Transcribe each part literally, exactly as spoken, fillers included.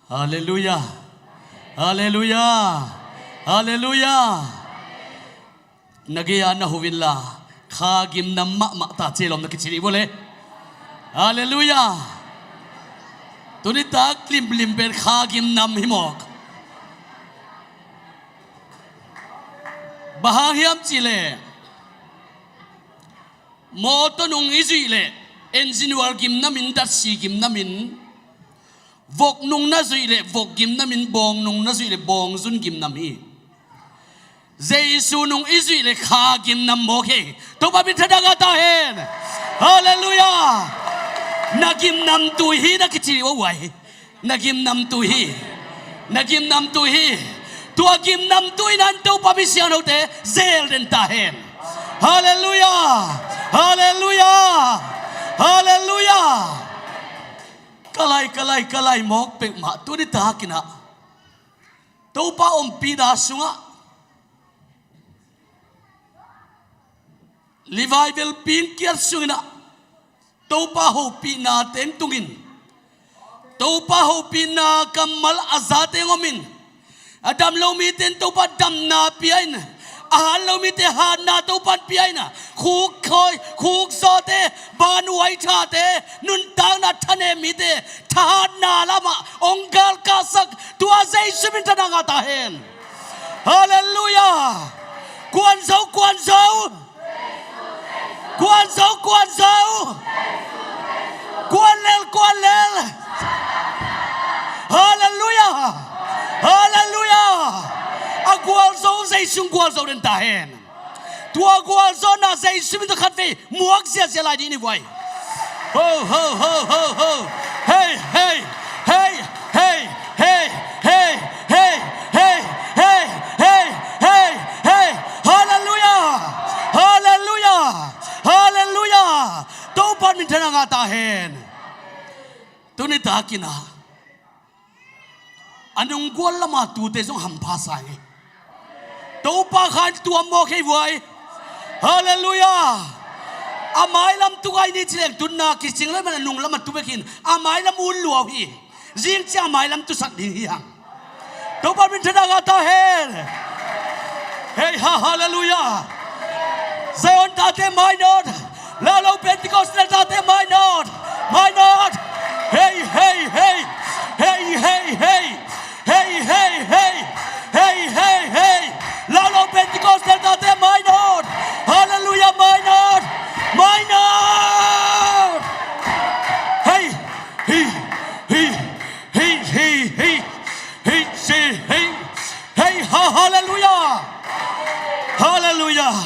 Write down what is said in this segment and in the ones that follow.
Halleluiah. Halleluiah. Halleluiah. Na gei-a na hu inla, kha gimnam mahmah ta ci lawm na kici dih vua le. Halleluiah. Tuni tak limlim pen kha gimnam hi mawk. Bang hang hiam cihleh, mawtaw nung i zuih leh engine oil gimnam in, datsi gimnam in, vok nung na zuih leh vok gimnam in, bawng nung na zuih leh bawng zun gimnam hi. Jesu nung i zuih leh kha gimnam mawk hi. Topa minthanna ngah ta hen. Halleluiah. Na gimnam tui hi na kici dih vua uai. Na gimnam tui hi. Na gimnam tui hi. Tua gimnam tui nan Topa mi siangthote zel den ta hen. Halleluiah. Halleluiah. Halleluiah. Ka lai, ka lai, ka lai mawk peuhmah tuni takin ah Topa ompihna sungah, revival pingkiat sungin ah Topa hopihna teng tungin, Topa hopihna kammal a za teng omin, a dam lo mite in Topa damna pia in, a hat lo mite hatna Topa in pia in, khuk khawi, khuk zawte, banhuai thate, nuntakna thanem mite thahatna lamah hong galkahsak tua Jesu minthanna ngah ta hen. Halleluiah. Kuan zo, kuan zo. Kuan zo, kuan zo. Kuan lel, kuan lel. Halleluiah. Halleluiah. A gualzo Jesu in gualzo den ta hen. Tua gualzawhna Jesu min tawh khatvei muak ziahziah lai dih ni vuai. Ho, ho, ho, ho, ho. Hei, hei, hei, hei, hei, hei, hei, hei, hei, hei, hei, hei. Halleluiah. Halleluiah. Halleluiah. Topa minthanna ngah ta hen. Tuni takin ah a nunggual lama tute zong hampha sa ing ei. Topa kha in tuam mawk hi vuai. Halleluiah. A mailam tu ngai ni ci leng tunna kicing lai man a nung lam a tu bek hi in a mailam un lua uh hi. Zing ciang a mailam tusak ding hi hang. Topa minthanna ngah ta hen. Hei ha, halleluiah. Zion tate mainawt. Laulau Pentecostal tate mainawt. Mainawt. Hei, hei, hei. Hei, hei, hei. Hei, hei, hei. Hei, hei, hei. Laulau Pentecostal tate mainawt. Halleluiah, mainawt. Mainawt. Hei, hei, hei, hei, hei, hei, hei, hei, hei, ha, halleluiah. Halleluiah.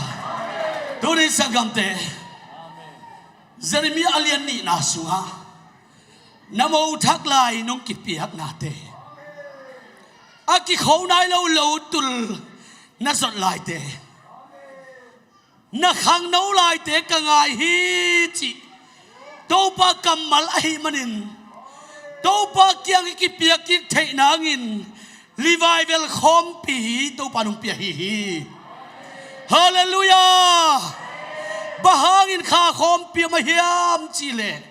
Tuni sanggamte, Jeremiah a lian nihna sungah na mo thak lai nong kipiaknate, a kikho nai lo lo tul na zot laite, na khangno laite ka ngai hi cih Topa kammal ahih manin, Topa kiang i kipiak kik theih nangin revival khawmpi hi Topa nong pia hi hi. Halleluiah. Bang hangin kha khawmpi om a hiam cihleh,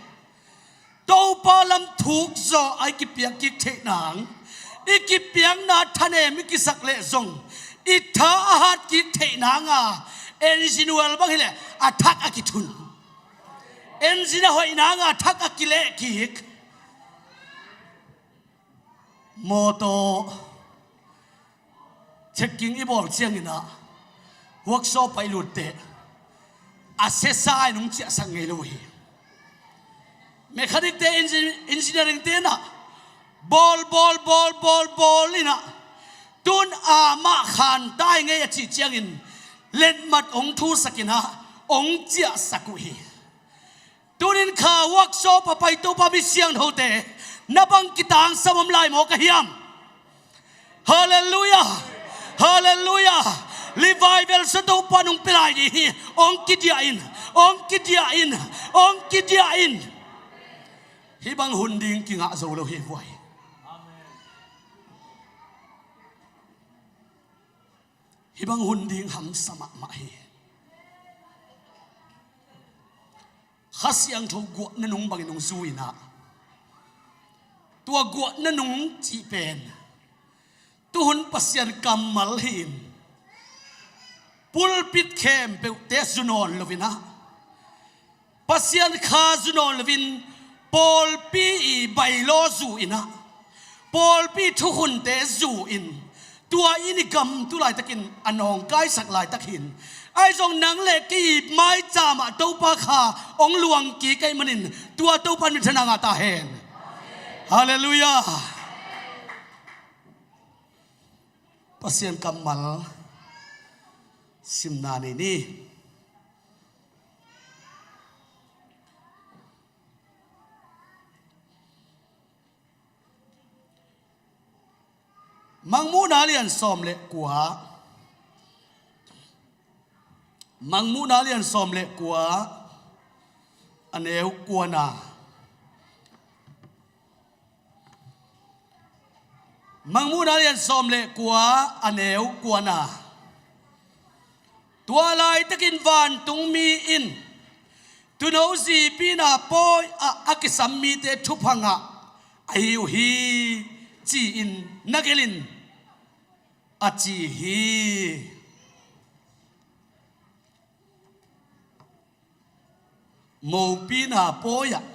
Topa lam thuk zawh a i kipiak kik theih nang, i kipiakna thanem i kisak leh zong i tha a hat kik theih nanga, engine oil bang hileh a thak a kithun, engine a hoih nanga thak a kileh kik. Mawtaw checking i bawl ciangin ah workshop ah i lut teh a sesa in hong ciahsak ngei lo hi. Mechanic te, engine, engineering te in ah bawl, bawl, bawl, bawl, bawl in ah tun a mah khan tai ngei a cih ciangin letmat hong thusak in ah hong ciahsak uh hi. Tunin kha workshop a pai Topa mi siangthote, na bang kitangsam om lai maw ka hiam? Halleluiah. Halleluiah. Revival sa Topa nong pia lai dih hi. Ong kidiah in, ong kidiah in, ong kidiah in. Hih bang hun ding kingah zo lo hi vuai. Hih bang hun ding hamsa mahmah hi. Kha Siangtho guahna nung bangin nung zui in ah Tua guahna nung cih pen tuhun Pasian kammal hi-in, pulpit khempeuhte zu nawn loin ah, Pasian kha zu nawn loin, pawlpi i bylaw zu-in ah, pawlpi thukhunte zu-in, tua in i gam tu laitakin a nawngkaisak laitak hi-in, ahi zong nang le kei i maicam ah Topa kha hong luang kik ahih manin, tua Topa in minthanna ngah ta hen. Halleluiah. Pasian kammal simna nei ni. Mangmuhna lian sawm le kua. Mangmuhna lian sawm le kua, a neu kuana. Mangmuhna lian sawm le kua, a neu kuana. Tua laitakin vantungmi in Tuuno zi pina pawi-ah a kisam mite thupha ngah ahi uh hi, ci-in na gelh in, a ci hi. Mo pina pawi-ah,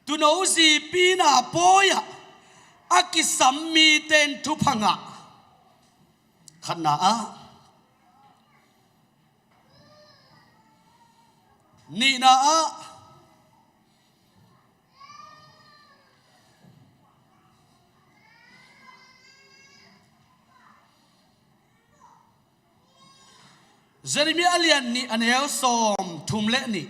Tuuno zi pina pawi-ah a kisam mite in thupha ngah. Khatna ah. Nihna ah. Jeremiah a lian nih, a neu sawm thum le nih.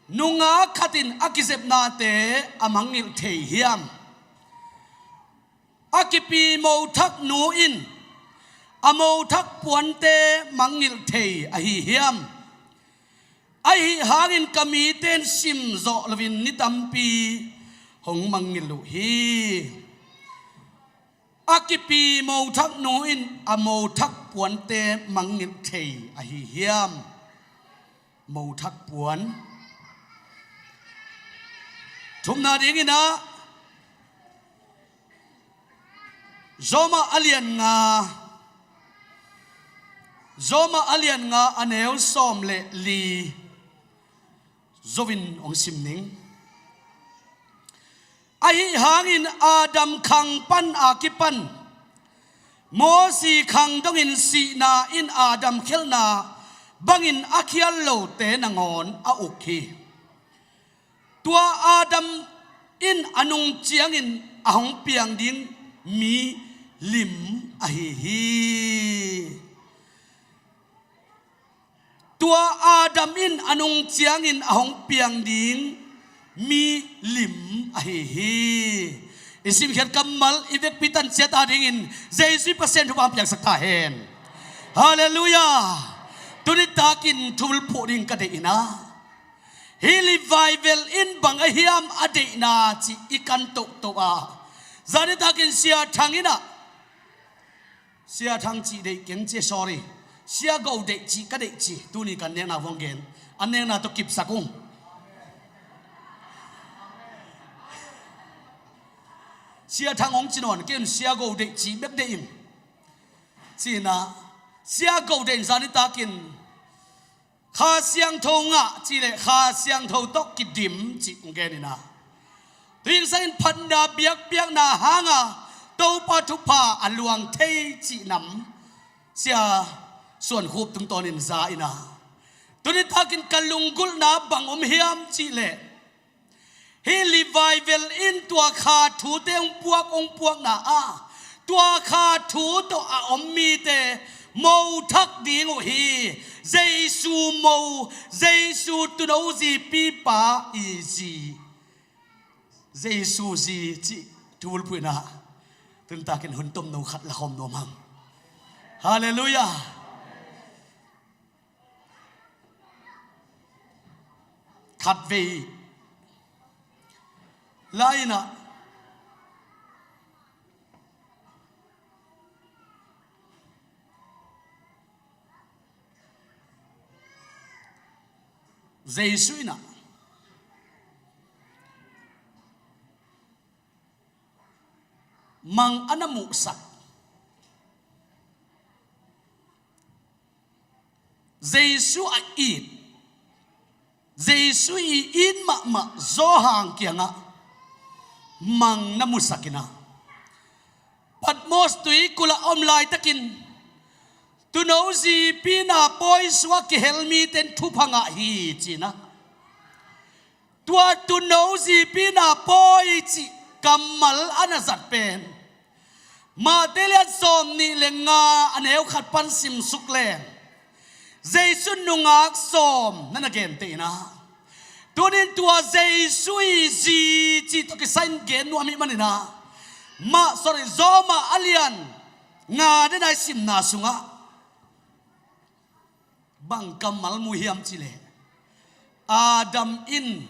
Nungak khat in a kizepnate a mangngilh thei hiam? A kipi mothak nu in a mothak puante mangngilh thei ahi hiam? Ahi hangin ka mite in sim zawh loin ni tampi hong mangngilh uh hi. A kipi mothak nu in a mothak puante mangngilh thei ahi hiam? Mothak puan. Thumna dingin ah, Rom a lian nga, Rom a lian nga, a neu sawm le li zo-in hong sim ning. Ahi hangin Adam khang pan a kipan Mosi khang dongin sihna in Adam khialhna bangin a khial lote nangawn a uk hi. Tua Adam in a nung ciangin a hong piang ding mi lim ahi hi. Tua Adam in a nung ciangin a hong piang ding mi lim ahi hi. I simkhiat kammal i vekpi tanciat adingin Jesu Pasian thupha piaksak ta hen. Halleluiah. Tuni takin thul phuh ding ka deih ina, hih revival in bang a hiam a deihna cih i kan tohtoh a, zani takin Sia Thang ina, Sia Thang cih deih keng ci, sorry, Sia Go deih cih ka deih ci. Tuni kan nekna vong gen, a nekna tawh kipsak ung. Sia Thang hong ci nawn kei un, Sia Go deih cih bek deih in. Cina, Sia Go deih in zani takin Kha Siangtho ngah cih le Kha Siangtho tawh kidim cih hong gen ina, tu hing sangin phatna biakpiakna hanga Topa thupha a luang thei cih nam Sia Suan Khup tungtawnin za ina. Tuni takin ka lunggulhna bang om hiam cih le, hih revival in tua kha thute hong puak, hong puakna a, tua kha thu tawh a om mite mothak ding uh hi. Jesu mo, Jesu tuuno zi pipa i zi, Jesu zi cih thul phuh ina, tuni takin hun tomno khat la khawm nuam hang. Halleluiah. Khatvei lai ina, Jesu ina, mang a na muhsak. Jesu a it, Jesu i it mahmah Johan kiangah mang na musak in ah, Patmos tuikulh ah om laitakin, "Tuuno zipi na pawi sungah kihel mite in thupha ngah hi," ci-in ah, tua tuuno zipi na pawi cih kammal a na zat pen Matthai lian sawmnih le nga, a neu khat pan simsuk leng, Jesu nungak sawm na na genteh in ah, tuni-in tua Jesu i zi cih tawh kisai in gen nuam ahih manin ah, mah, sorry, Roma a lian nga, a neu nga i simna sungah bang kammal mu hiam cih leh, "Adam in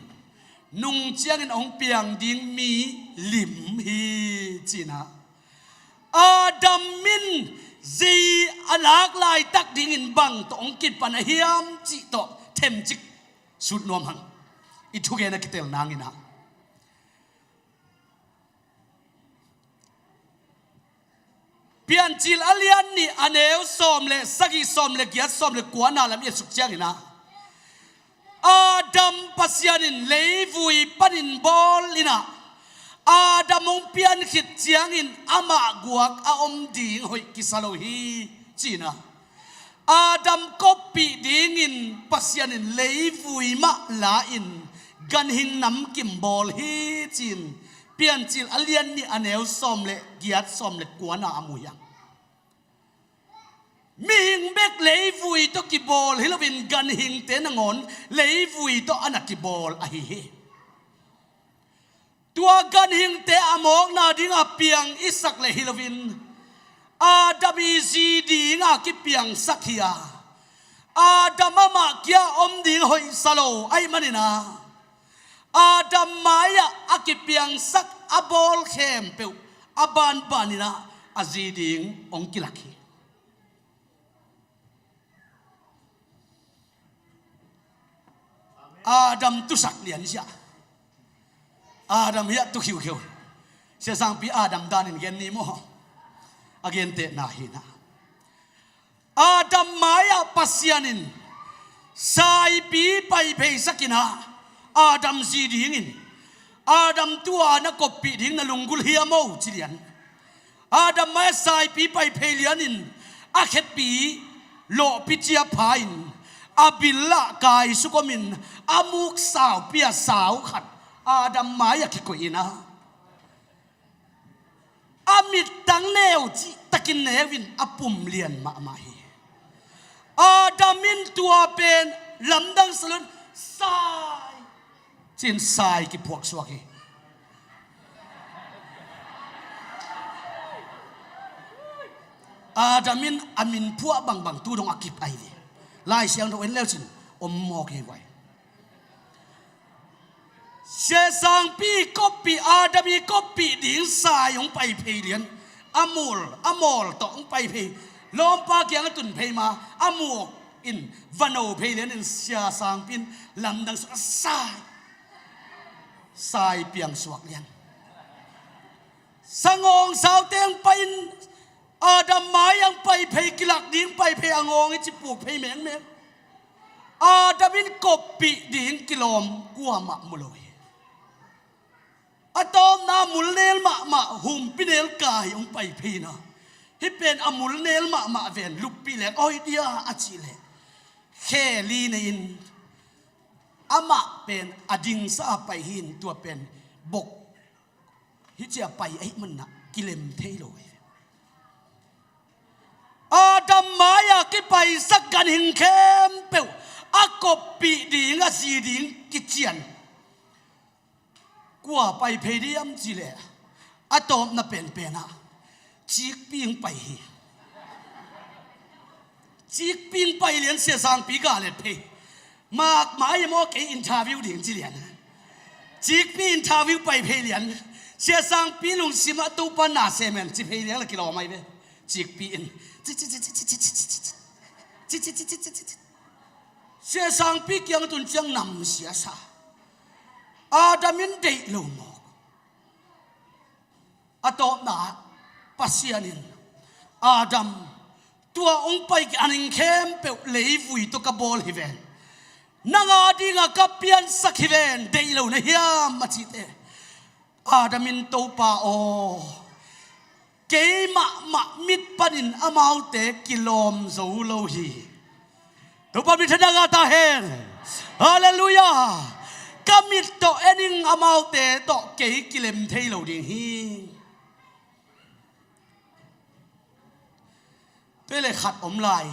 nung ciangin hong piang ding mi lim hi," ci-in ah, Adam in zi a lak laitak dingin bang tawh hong kipan a hiam cih tawh themcik sut nuam hang. I thugen a kitel nangin ah, Piancil a lian nih, a neu sawm le sagih, sawm le giat, sawm le kua na lam i et suk ciangin ah, Adam Pasian in leivui panin bawl in ah, Adam hong pian khit ciangin amah guak a om ding hoih kisa lo hi, ci-in ah, Adam koppih dingin Pasian in leivui mah la-in ganhing namkim bawl hi, ci-in Piancil a lian nih, a neu sawm le giat, sawm le kua na a mu hi hang. Mihing bek leivui tawh kibawl hi loin ganhingte nangawn leivui tawh a na kibawl ahi hi. Tua ganhingte a mawkna dingah piang i sak leh hi loin, Adam i zi dingah kipiangsak hi a, Adam amah kia om ding hoihsa lo ahih manin ah, Adam mai-ah a kipiangsak a bawl khempeuh a banbanin ah a zi ding hong kilak hi. Adam tusak lian sia. Adam hiah tu khiukheu. Sia Sangpi Adam danin gen ni maw? A gentehna hi-in ah, Adam mai-ah Pasian in saipi paipheisak in ah, Adam zi dingin, "Adam, tua na koppih ding na lunggulh hiam aw?" ci lian. Adam mai-ah saipi paiphei lianin a khepi lawhpi cia pha-in a bil ah kaisuk omin a muk saupi-a sau khat Adam mai-ah kikoih in ah, a mittang neu cihtakin neu-in a pum lian mahmah hi. Adam in tua pen lamdang sa lo-in, "Sai," ci-in sai kiphuak suak hi. Adam in a min phuah bangbang tu dong a kip ahi ve. Lai Siangtho en leu cin om mawk hi vai. Sia Sangpi koppih, Adam i koppih ding sai hong paiphei lian. A mul, a mawl tawh hong paiphei. Lawmpa kiang a tun phei ma, a muk in va no phei lianin Sia Sangpi in lamdang suk a sai, sai piang suak lian. Sangawng saute hong pai-in Adam mai-ah hong paiphei, kilak ding paiphei a ngawng i ci puk phei mengmeng. Adam in koppih ding kilawm kuamah mu lo hi. A tawpna a mulnel mahmah, humpinel kai hong paiphei in ah, hih pen a mulnel mahmah ven luppih leng awi dia a cih leh, khe li nei-in amah pen a dingsa a pai hi-in tua pen bok hi cia pai ahih manin ah kilem thei lo hi. Adam mai-ah kipaisak ganhing khempeuh a koppih ding, a zi ding kician. Kua paiphei diam cih leh, a tawpna penpen ah cikpi hong pai hi. Cikpi hong pai lian Sia Sangpi ga let phei. Mak mai maw, kei interview ding ci lian. Cikpi interview pai phei lian. Sia Sangpi lungsim ah Topa na sem hen ci phei lian la kilawm ahi ve. Cikpi in ci ci ci ci ci ci ci ci ci ci ci ci ci ci ci ci. Sia Sangpi kiang tun ciang namsia sa. Adam in deih lo mawk. A tawpna Pasian in, Adam, tua hong pai ki aning khempeuh leivui tawh ka bawl hi ven, nang a dingah ka piansak hi ven, deih lo na hiam a cihte. Adam in, Topa aw, keimahmah mit panin amaute kilawm zo lo hi. Topa min thang a ta hen. Halleluiah. Ka mit tawh en ing, amaute tawh kei kilem thei lo ding hi. Tua le khat om lai.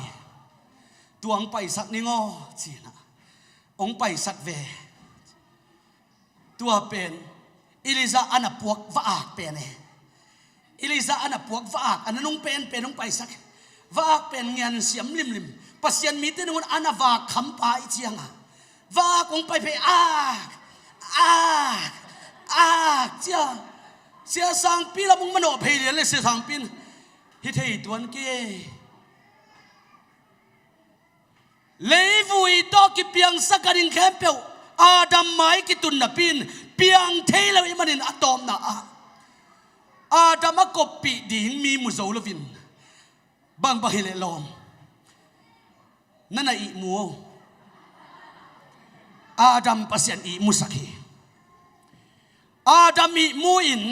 Tua hong paisak ning aw, ci-in ah hong paisak ve. Tua pen Elijah a na puak va-ak pen e. Elijah a na puak va-ak, a na nung penpen hong paisak. Va-ak pen ngian siam limlim. Pasian mite nangun a na vak khampa i cianga, va-ak hong pai phei, ak, ak, ak cia. Sia Sangpi lam hong manawh phei lian le Sia Sangpi in, hi thei tuan kei. Leivui tawh kipiangsak a ding khempeuh Adam mai kitun napi in piang thei lo ih manin a tawpna ah Adam a koppih ding mi mu zo loin, bangbang hileh lawm, na na ihmu aw. Adam Pasian ihmusak hi. Adam ihmu in,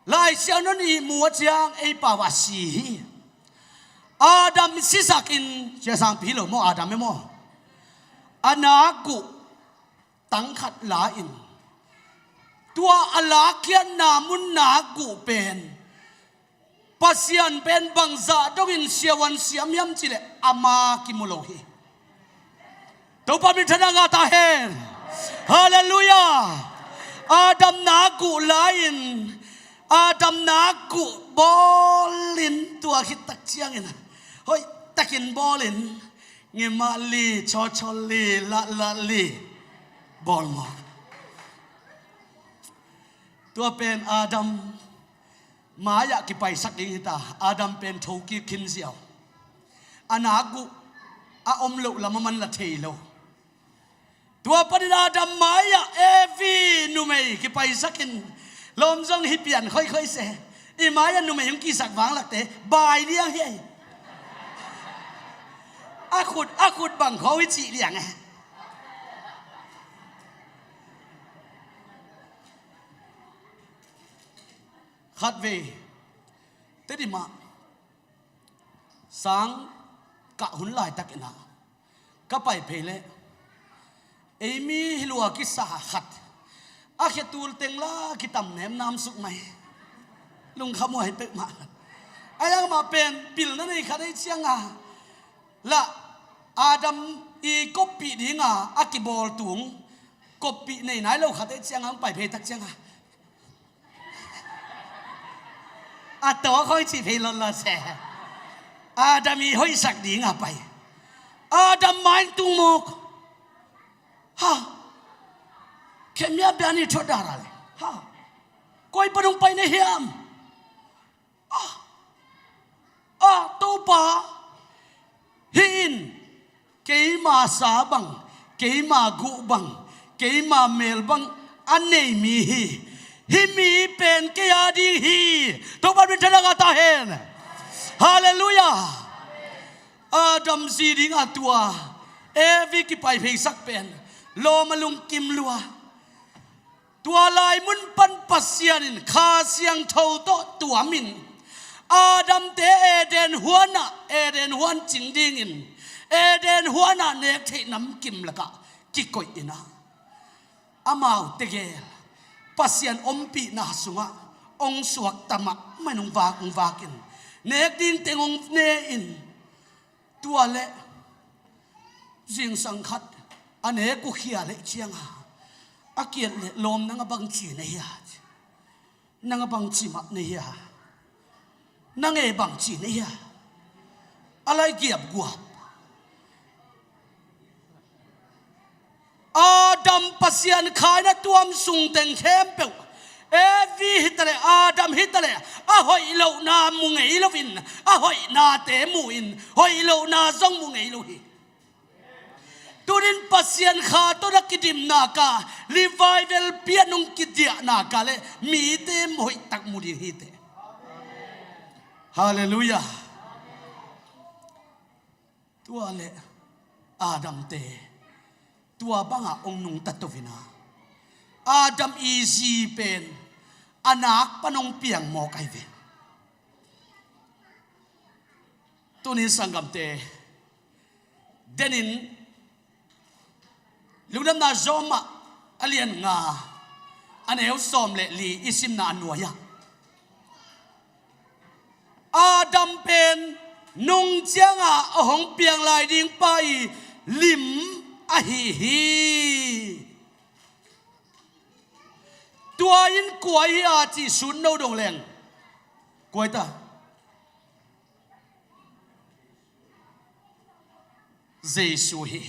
Lai Siangtho in ihmu a ciang ei pau a si hi. Adam sisakin, Sia Sangpi hi lo maw, Adam e maw, a nak guh tang khat la-in, tua a lakkhiatna mun nak guh pen Pasian pen bangzah dongin siavuan siam hiam cih leh ama kimu lo hi. Topa min thang a ta hen. Halleluiah. Adam nak guh la-in, Adam nak guh bawlin, tua khit tak ciangin hoih takin bawlin, ngimah li, chawchawl li, lahlah li bawl mawk. Tua pen Adam mai-ah kipaisak ding hi ta. Adam pen thokik khin ziau. A nak guh a om loh lam a man la thei lo. Tua panin Adam mai-ah Evi numei kipaisakin, lawm zong hi pian khoikhoi se. I mai-ah numei hong kisak vanglakte bai liang hi ei. A khut, a khut bang kho hi cih liang e. Khatvei Tedim ah sang kah hun laitakin ah ka pai phei leh ei mi hi lua kisa khat a khetul teng la kitam nem nam suk mai. Lungkham huai peuhmah khat. A yang mah pen pilna nei khat ei cianga, lah Adam i koppih dinga a kibawl tung koppih nei nai lo khat ei cianga hong pai phei tak cianga, a tawk hoi cih phei lawtlaw se. Adam i hoihsak dinga pai. Adam main tung mawk. Ha. Khemia biani thuat dara le. Ha. Koi pan hong pai na hiam? Ah, ah, Topa, hih in keima sa bang, keima guh bang, keima mel bang a nei mi hi. Hih mi pen kei a ding hi. Topa min thang a ta hen. Halleluiah. Adam zi dinga tua Evi kipai pheisak pen lawm a lungkim lua. Tua lai mun pan Pasian in Kha Siangtho tawh tuamin Adam-te Eden huanah, Eden huan cing dingin Eden huanah nek theih namkim lakah kikoih in ah, amau tegel Pasian ompihna sungah hong suakta mahmah in hong vak, hong vakin, nek ding teng hong ne-in, tua leh zingsang khat a nek uh khia leh cianga a kiat leh, lawm, nang a bangci na hia? Nang a bangci mah na hia? Nang e bangci na hia? A lai giapguap. Adam Pasian khaina tuam sung teng khempeuh, Evi hitaleh, Adam hitaleh, a hoih lohna mu ngei loin, a hoihnate mu-in, hoih lohna zong mu ngei lo hi. Tunin Pasian Kha tawh na kidimna ka, revival pian hong kidiahna ka le mite hoihtak mu ding hi teh. Halleluiah. Tua le Adam te tua bangah hong nungta to vina, Adam i zi pen a nak pan hong piang mawk ahi ve. Tunin sanggamte, denin Lungdamna John mah a lian nga, a neu sawm le li i simna a nuai-ah, Adam pen nung cianga a hong piang lai ding pa i lim ahi hi. Tua in kua hi a cih sut no dong leng, kua hi ta? Jesu hi.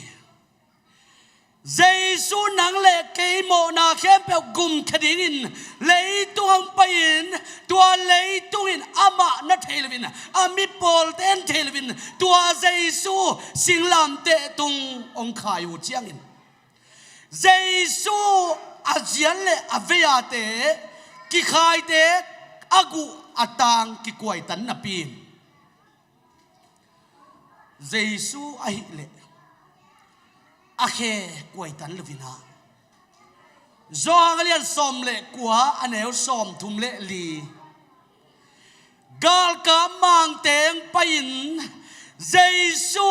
Jesu nang le kei mawhna khempeuh gumkhia dingin leitung hong pai-in, tua leitung in amah na thei loin, a mi pawlte in thei loin, tua Jesu singlamteh tung hong khai uh ciangin, Jesu a ziat le a vei-ate, kikhaite a guh a tang kikuaitan napi-in, Jesu ahih leh a khe kuaitan lo-in ah, Johan a lian sawm le kua, a neu sawm thum le li, galkap mangte hong pai-in, Jesu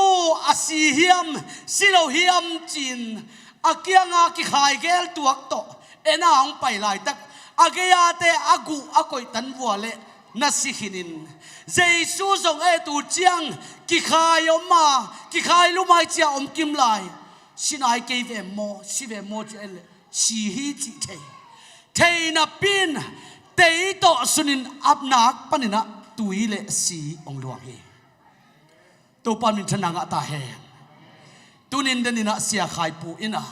a si hiam, si lo hiam ci-in a kianga kikhai gel tuak tawh en a hong pai laitak, a gei-ate a guh a koihtan vua le na si khinin, Jesu zong et uh ciang kikhai om a, kikhai lumai cia om kim lai. Si nai kei ve maw, si ve maw ci-a en le si hi cih thei. Thei napi-in tei tawh sunin a nak panin ah tui le si hong luang hi. Topa minthanna ngah ta hen. Tunin denin ah Sia Khai Pu in ah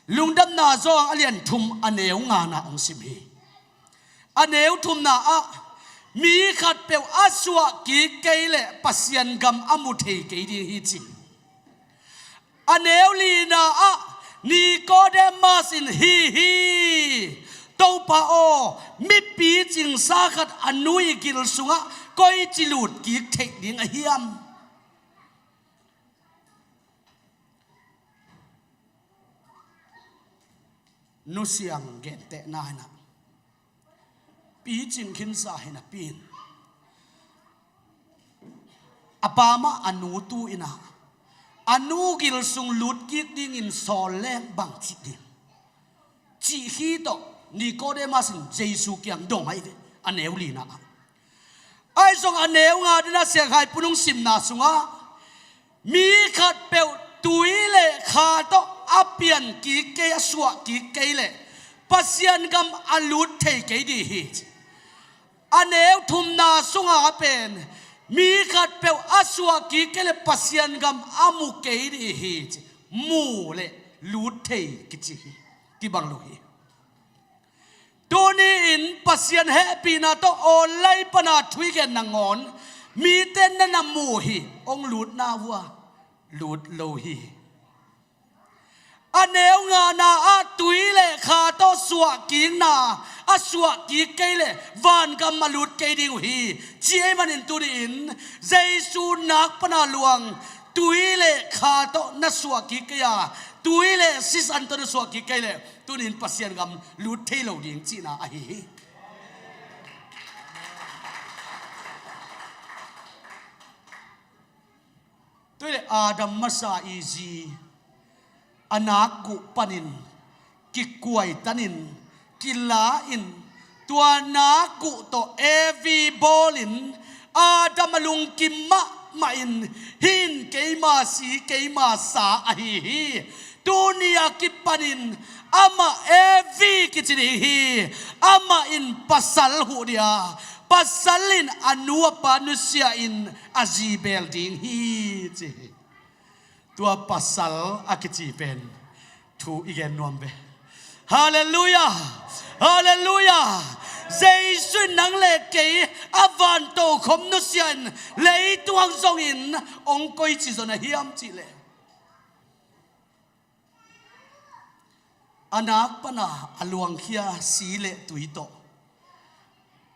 Lungdamna Johan a lian thum, a neu ngana hong sim hi. A neu thumna ah, mi khatpeuh a suah kik kei leh Pasian gam a mu thei kei ding hi ci. A neu lina ah, Nikodemas in, hi hi, Topa aw, mi picingsa khat a nu i gil sungah koici lut kik theih ding a hiam? Nusia gentehna in ah, picing khinsa hi napi-in, a pa mah a nu tu-in ah, a nu gil sung lut kik dingin sawl leng bang cih ding, cih hi tawh Nikodemas in Jesu kiang dong ahi ve, a neu lina ah. Ahi zong a neu nga dena Sia Khai Pu in hong simna sungah, mi khatpeuh tui le kha tawh a pian kik kei, a suah kik kei leh Pasian gam a lut thei kei ding hi ci. A neu thumna sunga pen, mi khatpeuh a suah kik kei leh Pasian gam a mu kei ding hi ci. Mu le lut thei kici hi, kibang lo hi. Tuni-in Pasian hehpihna tawh online pana thu i gen nangawn, mite in na na mu hi, hong lutna uh a, lut lo hi. A neu ngana ah tui le kha tawh suah kikna, a suah kik kei leh vangam a lut kei ding uh hi, ci ahih manin tuni-in Jesu nak pana luang, tui le kha tawh na suah kik kei a, tui le sisan tawh na suah kik kei leh tuni-in Pasian gam lut thei lo ding cihna ahi hi. Tua hi leh Adam masa i zi a nak guh panin kikuaitanin, kila-in, tua nak guh tawh Evi bawlin, Adam a lungkim mahmahin, hih in keima si, keima sa ahi hi. Tuni a kipanin amah Evi kici ding hi. Amah in pasal huh ding a, pasal in a nu a pa nusia-in a zi beel ding hi, ci hi. Tua pasal a kici pen thu i gen nuam ve. Halleluiah! Halleluiah! Jesu in nang le kei a van tokhom nusia-in leitung hong zongin hong koici zo na hiam cih leh, A nak pana a luangkhia si le tui tawh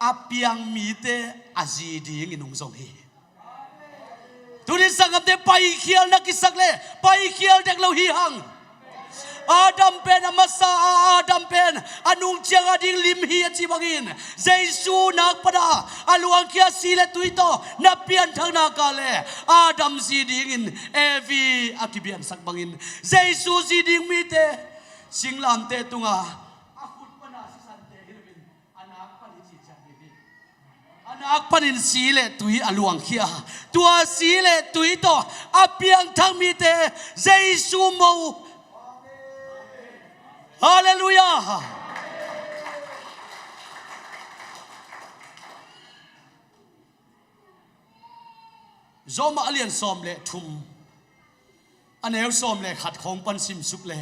a piang mite a zi dingin hong zong hi. Tuni sanggamte, paikhial na kisak le paikhial dek lo hi hang. Adam pen a masa a, Adam pen a nung ciang a ding lim hi a ci bangin, Jesu nak pana a luangkhia si le tui tawh na pianthak nak le Adam zi dingin Evi a kibiansak bangin, Jesu zi ding mite singlamte tunga a khut pana sisante hi loin, a nak panin si ciat ding hi. A nak panin si le tui a luangkhia, tua si le tui tawh a piangthak mite Jesu mo. Halleluiah. Rom a lian sawm le thum, a neu sawm le khat khawng pan simsuk le,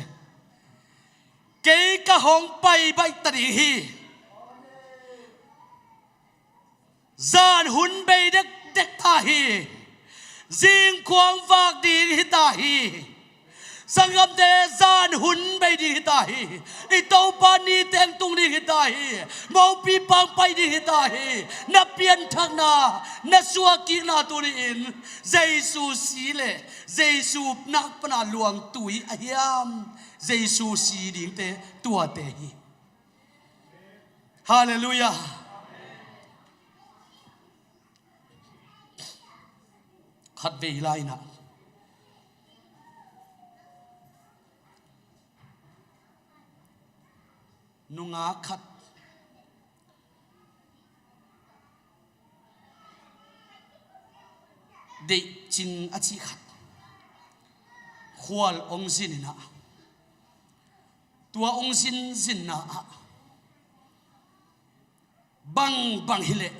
kei ka hong pai baih ta ding hi. Zan hun bei dekdek ta hi. Zingkhuang vak ding hi ta hi. Sanggamte, zan hun bei ding hi ta hi. I Topa ni teng tung ding hi ta hi. Mopi pang pai ding hi ta hi. Na pianthakna, na suakkikna tuni-in Jesu si le Jesu nak pana luang tui a hiam, Jesu si dingte tuate hi. Halleluiah. Khatvei lai-in ah, nungak khat Deihcing a cih khat khual hong zin in ah, tua hong zinzinna ah bangbang hileh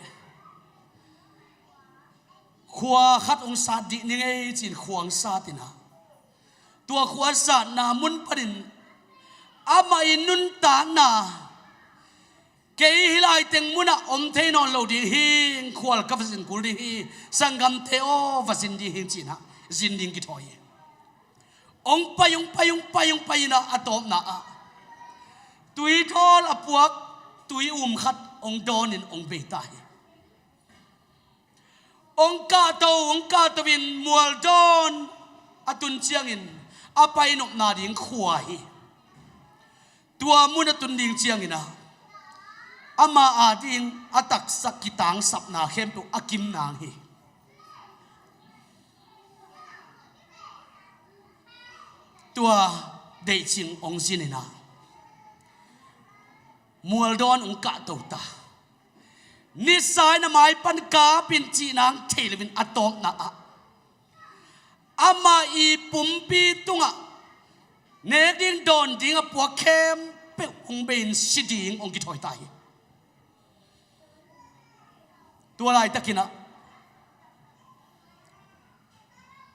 khua khat hong sat dih ning ei ci-in khua hong sat in ah, tua khua satna mun panin amah i nuntakna, kei hih lai teng munah om thei nawn lo ding hi, khual ka va zin kul ding hi, sanggamte aw, va zin ding hi ci-in ah zin ding kithawi hi. Hong pai, hong pai, hong pai, hong pai in ah, a tawpna ah tuithawl a puak tui um khat hong dawn in hong bei ta hi. Hong kahto, hong kahto in mualdawn a tun ciangin a pai nopna ding khua hi. Tua mun a tun ding ciangin ah, ama ading a taksa kitangsapna khempeuh a kim nang hi. Tua Deihcing hong zin in ah, mualdawn hong kahto ta. Nisa in a mai pan kap in cih nang thei loin a tawpna ah, amah i pumpi tungah nek ding dawn ding a puak khempeuh hong bei in si ding hong kithawi ta hi. Tua laitakin ah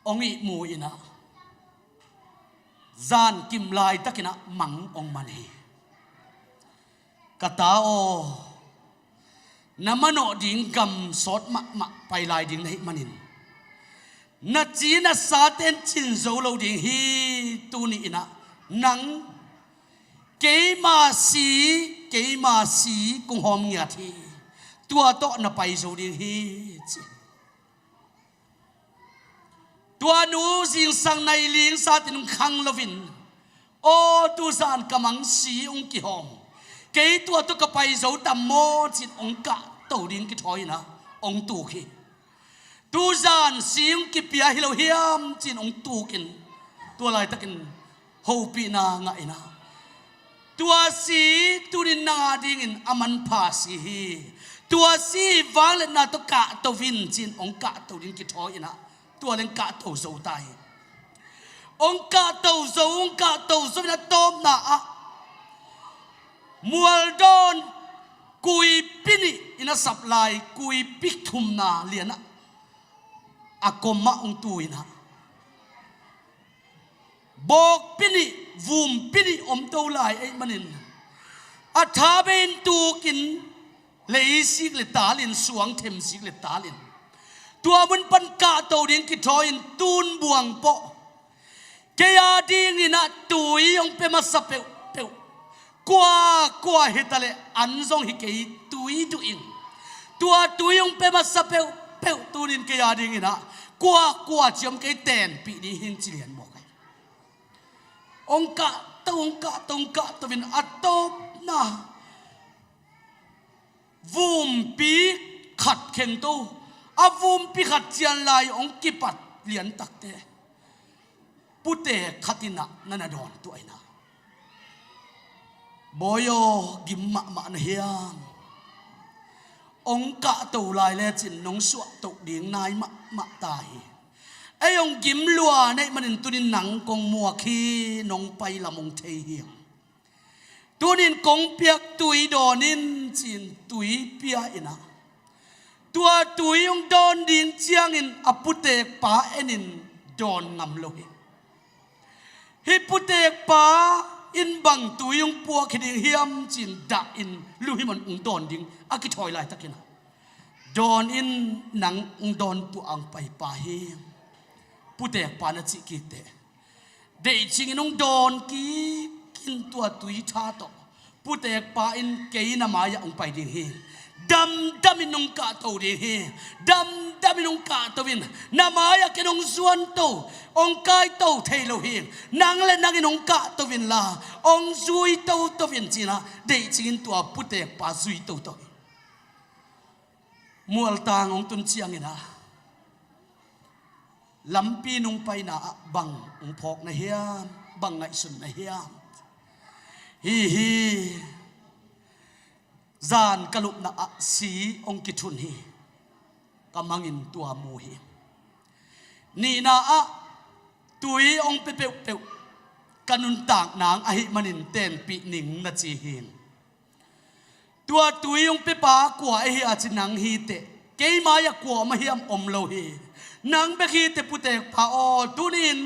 hong ihmu in ah, zankim laitakin ah mang hong man hi. Ka ta aw, na manawh ding gam sawt mahmah pai lai ding na hih manin, na ci na sate in cin zo lo ding hi. Tuni in ah nang, keima si, keima si kong hawm ngiat hi. Tua tawh na pai zo ding hi, ci. Tua nu zingsang nai ling satin khang loin, aw, tuzan ka mang si hong kihawm, kei tua tawh ka pai zo tam maw ci-in hong kahto ding kithawi in ah hong tuk hi. Tuzan si hong kipia hi lo hiam ci-in hong tuk in, tua laitakin hopihna ngah in ah, tua si tunin nang adingin a manpha si hi. Tua si vangliatna tawh kahto in ci-in hong kahto ding kithawi in ah, tua leng kahto zo ta hi. Hong kahto zo, hong kahto zo in a tawpna ah mualdawn kuipi nih in a sap lai, kuipi thumna lian ah a kom ah hong tu in ah, bawkpi nih, vumpi nih om to lai ahih manin, a tha bei in tuk in, leisik le tal in, suang themsik le tal in, tua mun pan kahto ding kithawi in, tun buang pawh kei adingin ah tui hong pia masa peuhpeuh Kua kua hi ta leh an zong hi kei, tui duh ing. Tua tui hong pia masa peuhpeuh tunin kei a dingin ah kua kua ciam kei tenpih ding hing ci lian mawk ai. Hong kahto hong kahto hong kahto in a tawpna vumpi khat khengto, a vumpi khat cian lai hong kipat liantakte putek khat in ah na na dawn tuah in ah, "Bawi aw, gim mahmah na hiam? Hong kahto lai lecin nong suahtoh ding nai mahmah ta hi. Ei hong gim lua neih manin tunin nang kong muak hi, nong pai lam hong thei hi. Tunin kong piak tui dawn in," ci-in tui pia in ah, tua tui hong dawn ding ciangin a putekpa enin dawn ngam lo hi. Hih putekpa in bang tui hong puak hi ding hiam ci-in dah in luhimon hong dawn ding a kithawi laitakin ah, "Dawn in, nang hong dawn tuah hong paipa hi," putekpa na cih kik teh, deihcingin hong dawn kikin tua tui tha tawh putekpa in, "Kei na mai-ah hong pai ding hi. Damdamin hong kahto ding hi. Damdamin hong kahto in. Na mai-ah ken hong zuanto, hong kaito thei lo hi. Nang le nangin hong kahto inla hong zui toto in," ci-in ah deihcingin tua putekpa zui toto hi. Mualtang hong tun ciangin ah lampi nung paina ah bang hong phawk na hiam, bang ngaihsun na hiam? "Hi hi, zan ka lupna ah si hong kithun hi. Ka mangin tua mu hi. Nihna ah tui hong pia peuhpeuh ka nuntak nang ahih manin tenpih ning," na ci hi. Tua tui hong piapa kua ahi a ci, "Nang hi teh, kei mai-ah kua om ahiam om lo hi. Nang bek hi teh putekpa aw, tunin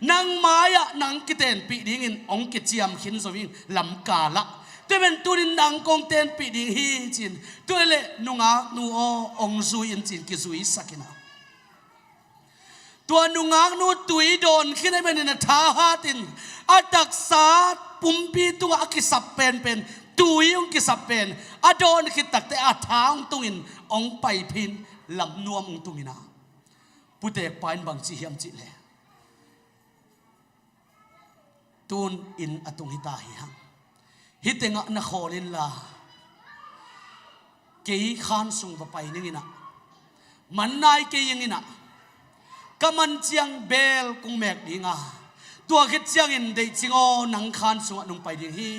nang mai-ah nang kitenpih dingin hong kiciam khin zo ing lamkal ah. Tua ahih manin tunin nang kong tenpih ding hi," ci-in tua leh nungaknu aw hong zui in ci-in kizuisak in ah, tua nungaknu tui dawn khin ahih manin a tha hatin a taksa pumpi tungah a kisap penpen tui hong kisap pen a dawn khit takteh a tha hong tungin hong pai phin lam nuam hong tung in ah, putekpa in bang ci hiam cih leh, "Tun inn a tung hi ta hi hang. Hih tengah na khawl inla kei khan sung va pai ning in ah, man nai kei ing in ah, ka man ciang bel kong mek ding a, tua khit ciangin deihcing aw nang khan sungah nong pai ding hi.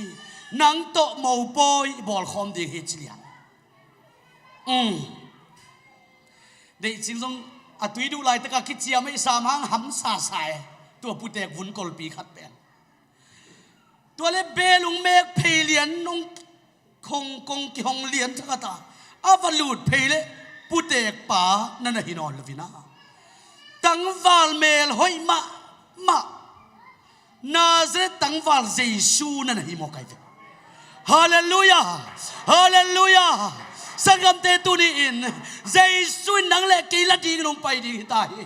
Nang tawh mopawi i bawlkhawm ding hi," ci lian. Um. Deihcing zong a tui duh laitakah kiciam ei sam hang hamsa sa e, tua putek vun kolpi khat pen. Tua leh bel hong mek phei lian, hong kong kong kihong lian thakhat a, a va lut phei leh putekpa na na hi nawn lo in ah, tangval mel hoih mahmah Nazareth tangval Jesu na na hi mawk ai ve. Halleluiah! Halleluiah! Sanggamte, tuni-in Jesu in nang le kei la dingin hong pai ding hi ta hi.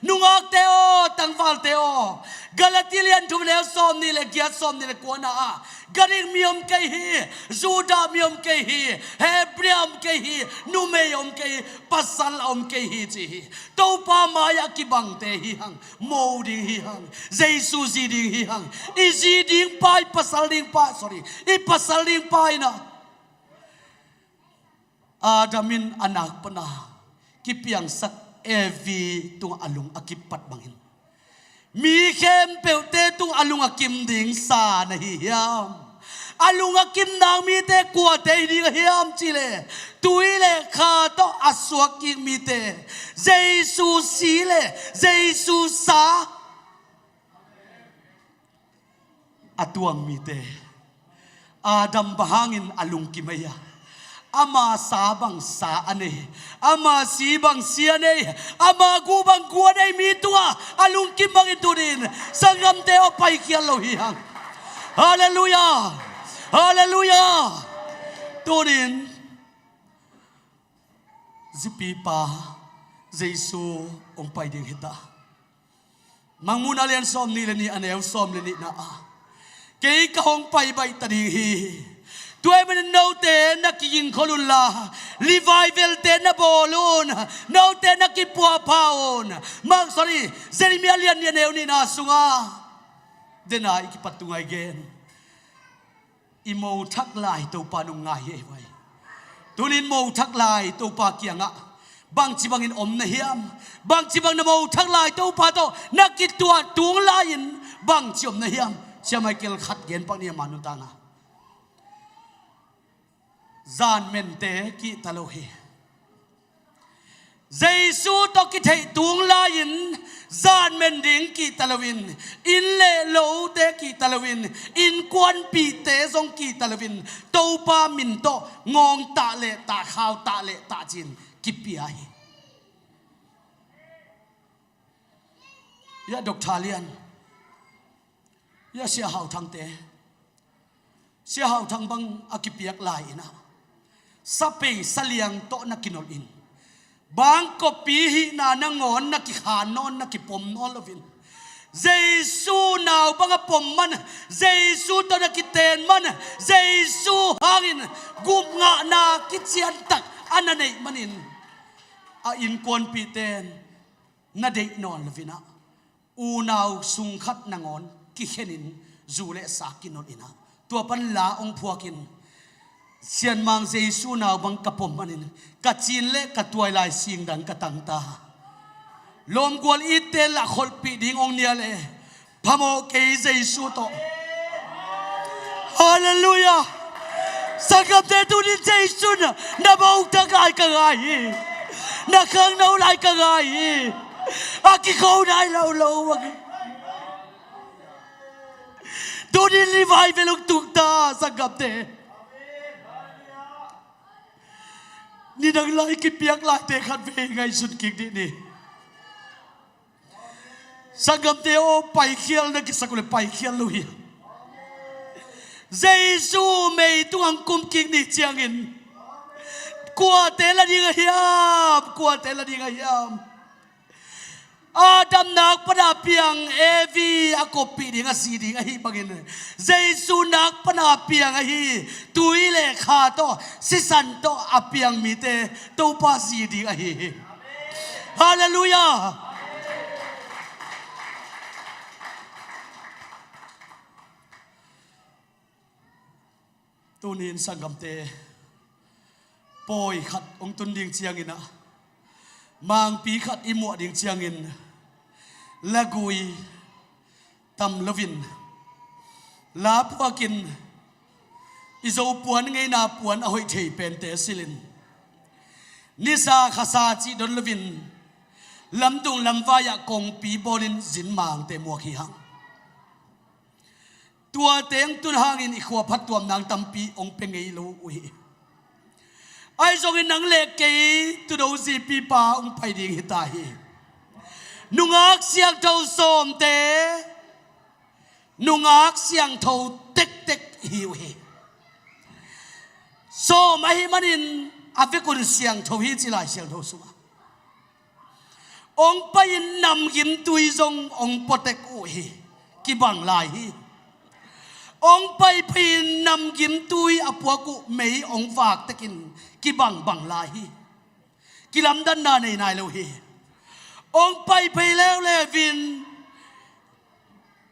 Nungakte aw, tangvalte aw, Galati lian thum neu sawmnih le giat, sawmnih le kuana ah, Greek mi om kei hi, Judah mi om kei hi, Hebrew om kei hi, numei om kei hi, pasal om kei hi ci hi. Topa mai-ah kibangte hi hang, mo ding hi hang, Jesu zi ding hi hang. I zi ding pa, i pasal ding pa, sorry, i pasal ding pa in ah, Adam in a nakpana kipiangsak Evi tungah a lung a kipat bangin, mi khempeuhte tungah a lung a kim ding sa na hi hiam? A lung a kim nang mite kuate hi ding a hiam cih leh, tui le kha tawh a suak kik mite, Jesu si le Jesu sa a tuang mite. Adam bang hangin a lungkim ei a? Ama sa bang sa a nei, ama si bang si a nei, ama gu bang gu a nei mi tungah a lungkim bangin tunin sanggamte aw, paikhial lo hi hang. Halleluiah! Halleluiah! Tunin zipipa Jesu hong pai ding hi ta. Mangmuhna lian sawmnih le nih, a neu sawm le nihna ah, Kei ka hong pai baih ta ding hi. Tua ahih manin note na kigingkhol unla, revival-te na bawl un, note na kipuahpha un. Mang, sorry, Jeremiah lian nih a neu nihna sungah dena i kipat tungah i gen. I mothak lai Topa nong ngai hi ei vai. Tunin mothak lai Topa kiangah bangci bangin om na hiam? Bangci bang na mothak lai Topa tawh na kituah tung lai-in bangci om na hiam? Sia Michael khat gen pak ni a, ma nuntakna. Zanmente kihta lo hi. Jesu tawh kitheih tung lai-in zanmen ding kihta loin, inn le lote kihta loin, innkuanpihte zong kihta loin, Topa min tawh ngawng tah le tah, khau tah le tah ci-in kipia hi. Ya Doctor Lian, ya Sia Hau Thangte, Sia Hau Thang bang a kipiak lai-in ah, sapei saliang tawh na kinolh in, bangkawpi hihna nangawn na kikhan nawn, na kipom nawn loin, Jesu nau bang a pom man, Jesu tawh na kiten man, Jesu hangin gupngahna kiciantak a na neih manin, a innkuanpihte in na deih nawn loin ah, unau sung khat nangawn kikhenin zu le sa kinolh in ah, tua pan la hong phuakin, Sianmang Jesu nau bang ka pom manin ka cin le ka tuailai singdang ka tangta. Lawmgual itte lah kholhpih ding hong nial e. Phamawh kei Jesu tawh. Halleluiah. Sanggamte, tunin Jesu in na mothak lai ka ngai hi. Na khangno lai ka ngai hi. A kikho nai lo lo bang hi. Tunin revival hong tung ta, sanggamte. Nidang lai kipiak laite khatvei ngaihsun kik dih ni. Sanggamte aw, paikhial na kisak uh leh paikhial lo hi. Jesu mei tungah hong kum kik ni ciangin kuate la ding a hiam? Kuate la ding a hiam? Adam nak pana piang Evi a koppih ding a si ding ahih bangin, Jesu nak pana piang ahi tui le kha tawh, sisan tawh a piang mite Topa si ding ahi hi. Halleluiah. Tunin sanggamte, pawi khat hong tun ding ciangin ah, mangpi khat i muah ding ciangin, lagui tam loin la phuakin, i Zo puan ngeina puan a hoih thei pente silhin, nisa khasa cih don loin, lamdung lamvai-ah kongpi bawlin zin mangte muak hi hang. Tuate hong tun hangin i khua phattuamna tampi hong pia ngei lo uh hi. Ahi zongin nang le kei Tudo zipipa hong pai ding hi ta hi. Nungak siangtho sawmte nungak siangtho tektek hi uh hi. Sawm ahih manin a vekun siangtho hi ci Lai Siangtho sungah. Hong pai-in namgimtui zong hong puatek uh hi, kibang lai hi. Hong pai phei-in namgimtui a puak uh mei hong vaktekin kibang bang lai hi. Kilamdanna nei nai lo hi. Hong pai phei leuleu in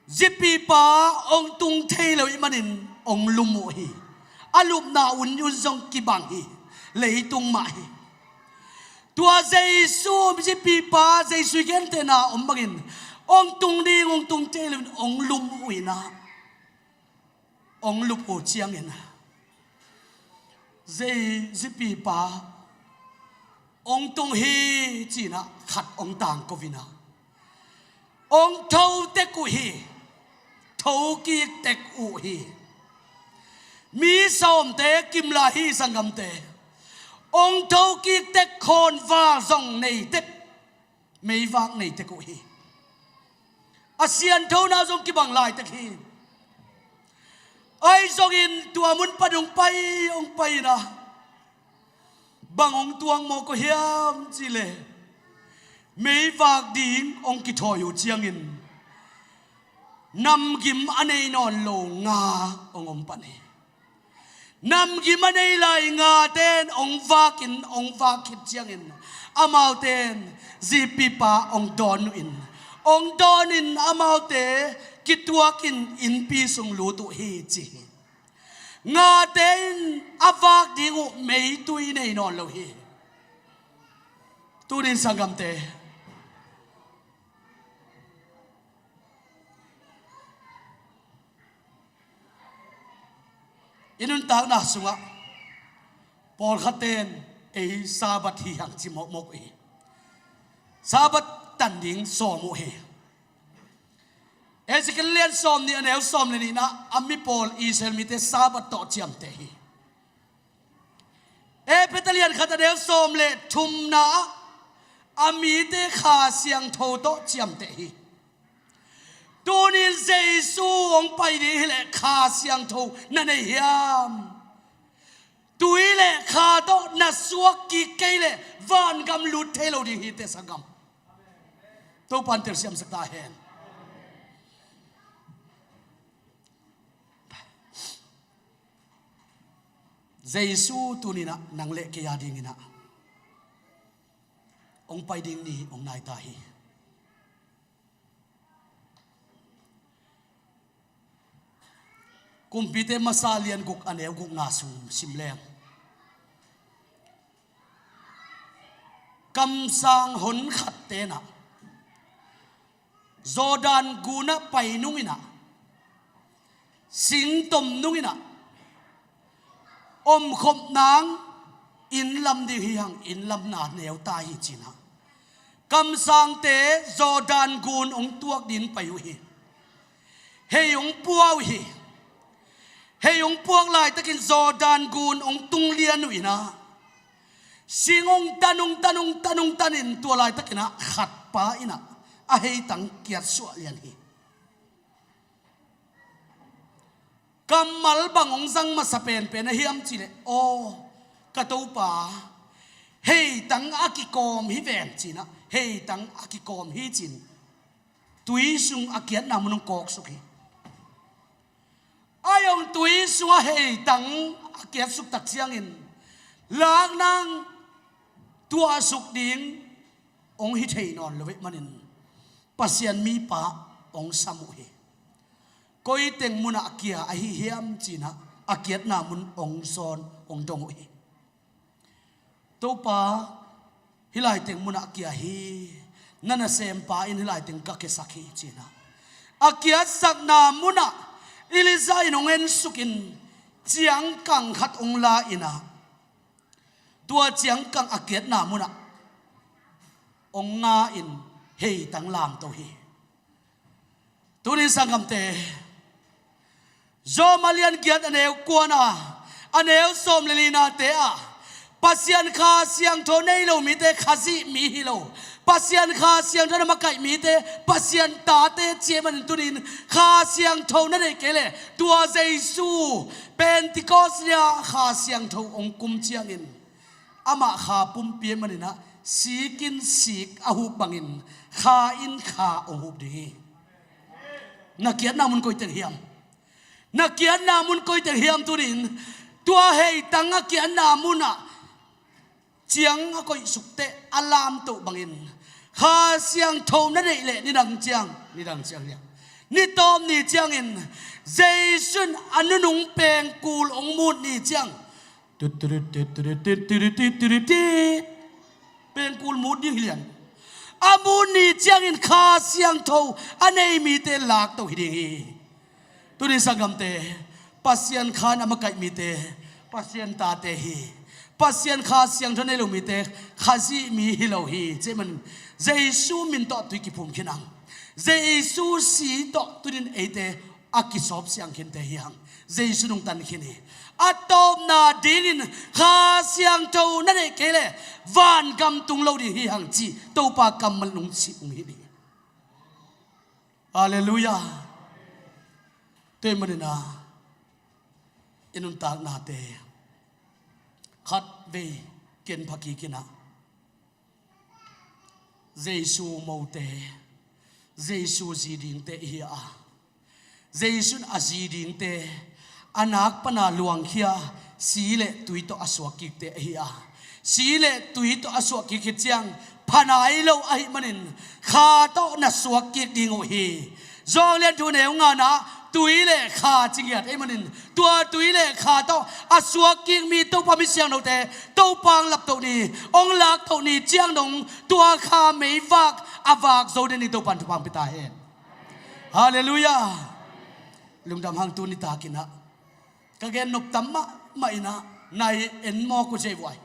zipipa hong tung thei lo ahih manin hong lum uh hi. A lupna un un zong kibang hi. Leitung mah hi. Tua Jesu zipipa, Jesu i gentehna om bangin hong tung ding, hong tung thei lo in hong lum uh in ah, hong lup uh ciangin, zei zipipa hong tung hi ci-in ah khat hong tangko in ah, hong tho tek uh hi. Tho kik tek uh hi. Mi sawmte kim lai hi, sanggamte. Hong tho kik tek, khawnval zong nei tek, meivak nei tek uh hi. A sianthona zong kibang lai tek hi. Ahi zongin tua mun pan hong pai, hong pai in ah, bang hong tuak mawk uh hiam cih leh, meivak ding hong kithawi uh ciangin, Namgim a nei nawn lo nga hong om pan hi. Namgim a nei lai ngate in hong vakin, hong vak khit ciangin amaute in zipipa hong dawn uh in, hong dawnin amaute kituakin innpi sung lut uh hi ci hi. Ngate in a vak ding uh meitui nei nawn lo hi. Tunin sanggamte, i nuntakna sungah pawlkhatte in ei Sabbath hi hang ci mawkmawk uh hi. Sabbath tan ding sawm uh hi. Ezekiel lian sawm nih a neu sawm le nihna a mi pawl Israel mite Sabbath tawh ciamteh hi. Efesa lian khat a neu sawm le thumna ah a mite Kha Siangtho tawh ciamteh hi. Tunin Jesu hong pai ding hileh Kha Siangtho na nei hiam? Tui le kha tawh na suak kik kei leh vangam lut thei lo ding hi te sangam. Topa in telsiamsak ta hen. Jesu tuninah nang le kei a dinginah hong pai ding ni hong nai ta hi. Kumpite masa lian guk a neu gukna sung sim leng, kamsang hon khat tenah Jordan gunah pai nunginah, singtom nunginah, omkhop nang inn lam ding hi hang, inn lamna neu ta hi cinah, kamsangte Jordan gun hong tuak ding pai uh hi. Hei hong pua uh hi. Hei hong puak laitakin Jordan gun hong tung lian uh inah, sing hong tan, hong tan, hong tan, hong tanin tua laitakinah khatpa inah a heitang kiat suah lian hi. Kammal bang hong zang masa penpen a hiam cileh, aw ka Topa, heitang a kikawm hi ven cinah, heitang a kikawm hi cin tui sung a kiatna mun hong kawksuk hi. A hong tui sungah heitang a kiatsuk tak ciangin laknang tuahsuk ding hong hi thei nawn lo veh manin Pasian mipa hong sam uh hi. Koi teng munah a kia ahi hiam cinah a kiatna mun hong sawn hong dong uh hi. Topa, hih lai teng munah a kia hi, na nasempa in hih lai teng ka kiasak hi cinah a kiatsakna munah Elijah in hong ensukin ciangkang khat hong la inah, tua ciangkang a kiatna munah hong nga in heitang lamto hi. Tunin sanggamte, Rom a lian giat a neu kuana, a neu sawm le linate ah Pasian Kha Siangtho nei lo mite Khazih mi hi lo. Pasian Kha Siangtho na makaih mite Pasian tate ci ahih manin tunin Kha Siangtho na neih kei leh tua Jesu Pentecost ni-a Kha Siangtho hong kum ciangin amah kha pumpi ahih maninah sikin sik a hup bangin kha in kha hong hup ding hi. Na kiatna mun koi teng hiam? Na kiatna mun koi teng hiam tunin? Tua heitang a kiatna munah ciang a koihsuk teh a lamtoh bangin Kha Siangtho na neih leh nidang ciang, nidang ciang liang, ni tawp ni ciangin Jesu in a nunung pengkul hong mut ni ciang, tut, tut, tut, tut, tut, tut, tut, tut, tut, tut, tut, tut, pengkul mut ding hi lian. A mut ni ciangin Kha Siangtho a nei mite lakto hi ding hi. Tunin sanggamte, Pasian Kha in a makaih mite Pasian tate hi. Pasian Kha Siangtho nei lo mite Khazih mi hi lo hi. Ci ahih manin Jesu min tawh tui kiphum khin ang. Jesu si tawh tunin eite a kisawp siang khinte hi hang. Jesu nungtan khin hi. A tawpna dingin Kha Siangtho na neih kei leh vangam tung lo ding hi hang ci Topa kammal nung cih hong hi ding. Halleluiah. Tua ahih maninah i nuntaknate khatvei ken phakikinah Jesu mote, Jesu zi dingte ihi a, Jesu in a zi dingte a nak pana luangkhia si le tui tawh a suak kikte ahi a, si le tui tawh a suak kik khit ciang pha nai lo ahih manin kha tawh na suak kik ding uh hi. Johan lian thum neu ngana tui le kha ci ngiat ahih manin tua tui le kha tawh a suak kik mi Topa mi siangthote Topa hong laptoh ni, hong laktoh ni ciang dong tua kha meivak a vak zo den ni Topa in thupha hong pia ta hen. Halleluiah. Lungdam hang tu nitakin ah ka gen nop tam mahmah in ah nai en mawk uh cei vuai.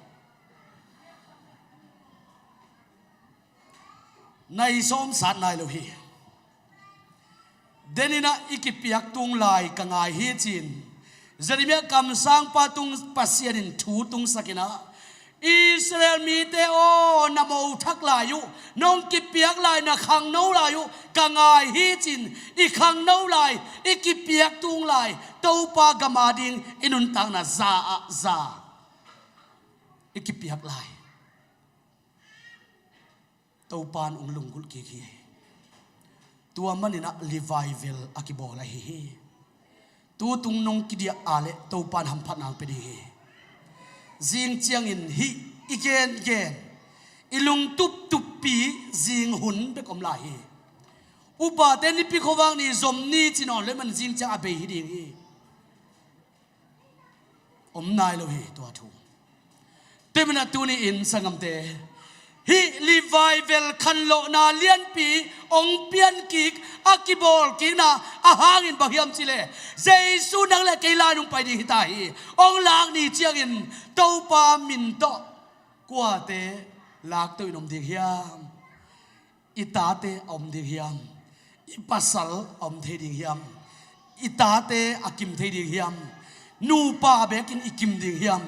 Nai sawm sat nai lo hi. Den in ah i kipiak tung lai ka ngai hi ci-in Jeremiah kamsangpa tung Pasian in thu tungsak in ah Israel mite aw, na mo thak lai uh, nong kipiak lai, na khangno lai uh ka ngai hi ci-in i khangno lai, i kipiak tung lai Topa gam ading i nuntakna za ah za i kipiak lai Topa in hong lunggulh kik hi. Tua manin ah revival a kibawl ahi hi. Tutung nong kidiah a leh Topa in hamphatna hong pia ding hi. Zing ciangin hih i gengen i lungtup tuppi zing hun bek om lai hi. Upate nipi khuavak ni zom ni ci nawn leh man zing ciang a bei hi ding hi. Om nai lo hi tua thu. Tua manin ah tuni in sanggamte, hih revival khanlawhna lianpi hong pian kik a kibawl kikna a hangin bang hiam cih leh Jesu nang le kei lai nung pai ding hi ta hi. Hong lak ni ciangin Topa min tawh kuate lakto in om ding hiam? I tate a om ding hiam? I pasal a om thei ding hiam? I tate a kim thei ding hiam? Nupa bekin i kim ding hiam?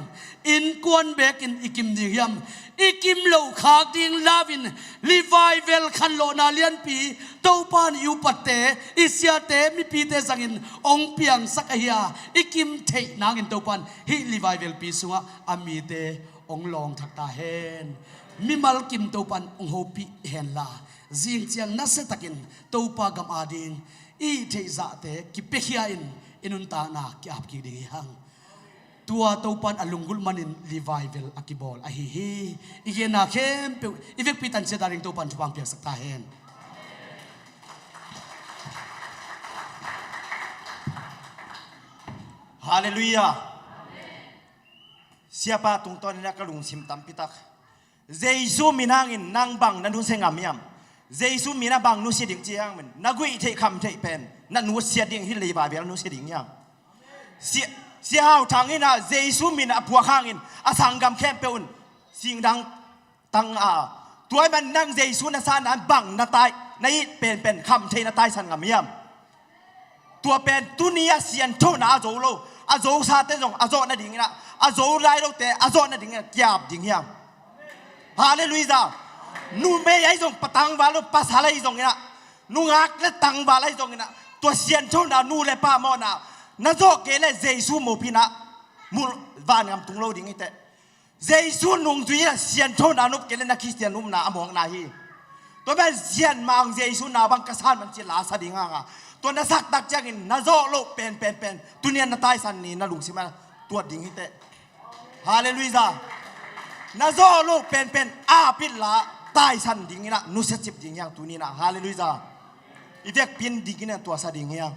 Innkuan bekin i kim ding hiam? I kim loh khak ding lau in revival khanlawhna lianpi Topa in i upatte, i siate, mipite zangin hong piangsak ahi a, i kim theih nangin Topa in hih revival pi sungah a mite hong lawng thak ta hen. Mimal kim Topa in hong hopih hen la, zing ciang nasiatakin Topa gam ading i hih theih zahte kipiakhia in i nuntakna ki-ap kik ding hi hang. Tua Topa in a lunggulh manin revival a kibawl ahi hi. I genna khempeuh i vekpi tan ciat ading Topa in thupha hong piaksak ta hen. Halleluiah. Siapa tungtawn in ah ka lungsim tampi tak. Jesu min hangin nang bang na nusia ngam hiam? Jesu min ah bang nusia ding ci hang min, na guih theih kham theih pen na nusia ding hi, lei vai bel nusia ding hiam? Sia, Sia Hau Thang in ah Jesu min a puak hangin a sanggam khempeuh un singdang tang a, tua ahih man nang Jesu na sanna bang na tai, na it penpen kham thei na taisan ngam hiam? Tua pen tuni a sianthona a zo lo, a zosate zong a zawh nadingin ah, a zo lai lote a zawh nadingin ah kiap ding hiam? Halleluiah. Numei ahi zong, pa tangval lo, pasal ahi zongin ah, nungak le tangval ahi zongin ah, tua sianthona nu le pa mawhna na zawh kei le Jesu mawhpihna mul vangam tung lo ding hi teh. Jesu nungzui a sianthona nop kei le na Khristian upna a mawkna hi. Tua pen sianmang Jesu na bang ka san man ci la sa ding hanga, tua na saktak ciangin na zawh loh pen pen pen tunian na taisan ni na lungsim a tuat ding hi teh. Halleluiah. Na zawh loh pen pen a pit la taisan dingin ah nusia cip ding hiang tuni in ah. Halleluiah. I vekpi in dingin ah tuasa ding hiang.